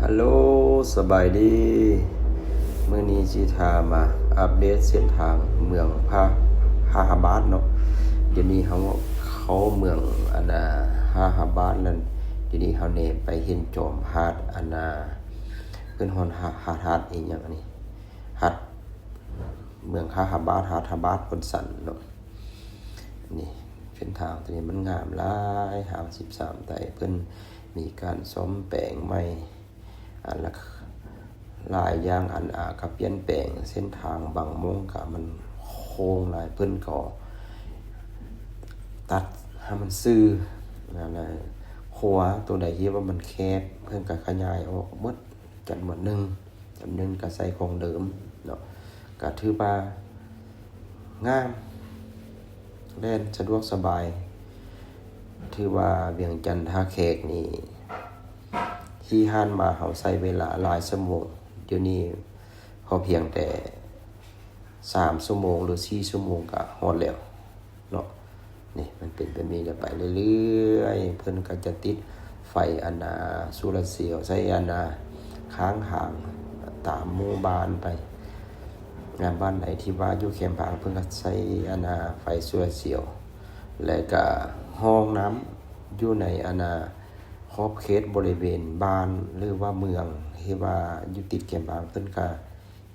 ຮັລໂຫຼ ສະບາຍດີ. ມື້ນີ້ຊິພາມາອັບເດດເສັ້ນທາງເມືອງພະ ຮາຮາບາດເນາະ. ດຽວນີ້ເຮົາເຂົ້າເມືອງອັນນ່າ ຮາຮາບາດແລ້ວ. ດຽວນີ້ເຮົາແນມໄປເຫັນຈອມຫາດອັນນ່າ ເພິ່ນຮ້ອງຫາດ ຫາດ ຫາດອີ່ຫຍັງອັນນີ້ ຫາດ ເມືອງຮາຮາບາດ ຮາດຮາບາດ ໂພນສັນເນາະ. ນີ້ເສັ້ນທາງຕົວນີ້ມັນງາມຫຼາຍ ທາງສິບສາມໃຕ້ ເພິ່ນມີການສ້ອມແປງໃໝ່ ອັນລະຫຼາຍຢ່າງ ອັນ ອາ ກະປ່ຽນແປງເສັ້ນທາງ ບາງໝ່ອງກະມັນໂຄ້ງຫຼາຍ ເພິ່ນກໍຕັດໃຫ້ມັນຊື່ ອັນ ຂົວຕົວໃດທີ່ວ່າມັນແຄບ ເພິ່ນກະຂະຫຍາຍອອກໝົດ ຈຳນວນໜຶ່ງ ຈຳນວນໜຶ່ງກະໃສ່ຂອງເດີມເນາະ ກະຖືວ່າງາມ ແລ່ນສະດວກສະບາຍ. ຖືວ່າວຽງຈັນທ່າແຂກນີ້ ທີ່ຜ່ານມາເຮົາໃຊ້ເວລາຫຼາຍຊົ່ວໂມງ ດຽວນີ້ພໍພຽງແຕ່ສາມຊົ່ວໂມງ ຫຼື ສີ່ຊົ່ວໂມງກະຮອດແລ້ວເນາະ. ນີ້ມັນເປັນແບບນີ້ລະໄປເລື້ອຍໆ ເພິ່ນກະຈະຕິດໄຟອັນນ່າໂຊລາເຊວໃສ່ອັນນ່າຂ້າງທາງຕາມໝູ່ບ້ານໄປ. ງານບ້ານໃດທີ່ວ່າຢູ່ແຄມທາງ ເພິ່ນກະໃສ່ອັນນ່າໄຟໂຊລາເຊວ ແລະກະຮ່ອງນ້ຳຢູ່ໃນອັນນ່າຂອບເຂດບໍລິເວນບ້ານ ຫຼືວ່າເມືອງທີ່ວ່າຢູ່ຕິດແຄມທາງ ເພິ່ນກະ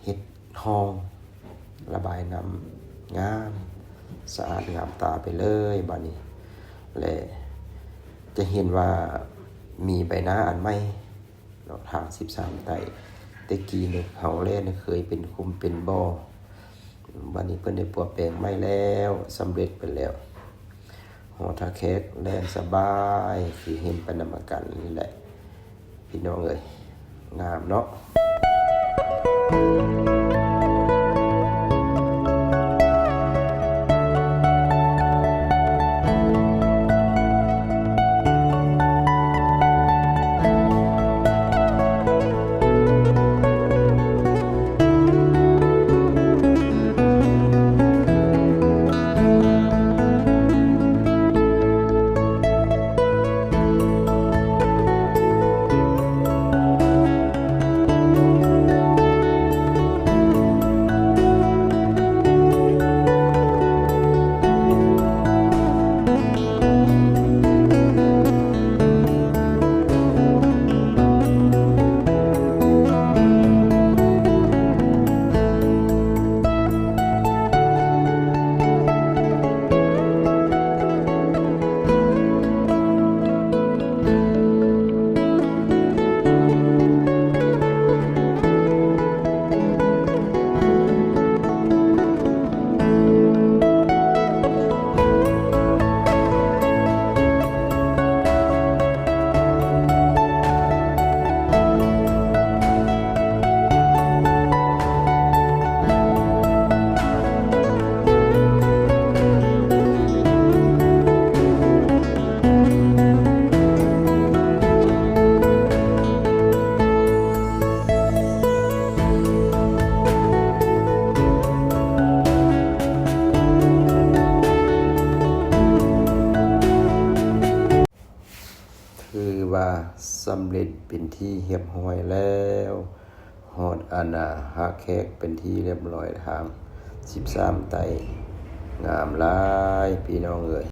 ເຮັດຮ່ອງລະບາຍນ້ຳງາມ ສະອາດງາມຕາໄປເລີຍບາດນີ້ ແລະ ຈະເຫັນວ່າມີໃບໜ້າອັນໃໝ່ເນາະ ທາງສິບສາມໃຕ້. ແຕ່ກີ້ນີ້ເຮົາແລ່ນເຄີຍເປັນຂຸມເປັນບໍ່ ບາດນີ້ເພິ່ນໄດ້ປົວແປງໃໝ່ແລ້ວ ສຳເລັດໄປແລ້ວ. ຫໍທ່າແຂກແລ່ນສະບາຍ ຄືເຫັນໄປນຳກັນນີ້ແຫຼະ ພີ່ນ້ອງເອີຍ ງາມເນາະ. ຖືວ່າສຳເລັດເປັນທີ່ຮຽບຮ້ອຍແລ້ວ. ຮອດອັນນ່າທ່າແຂກເປັນທີ່ຮຽບຮ້ອຍ ທາງສິບສາມໃຕ້ ງາມຫຼາຍພີ່ນ້ອງເອີຍ.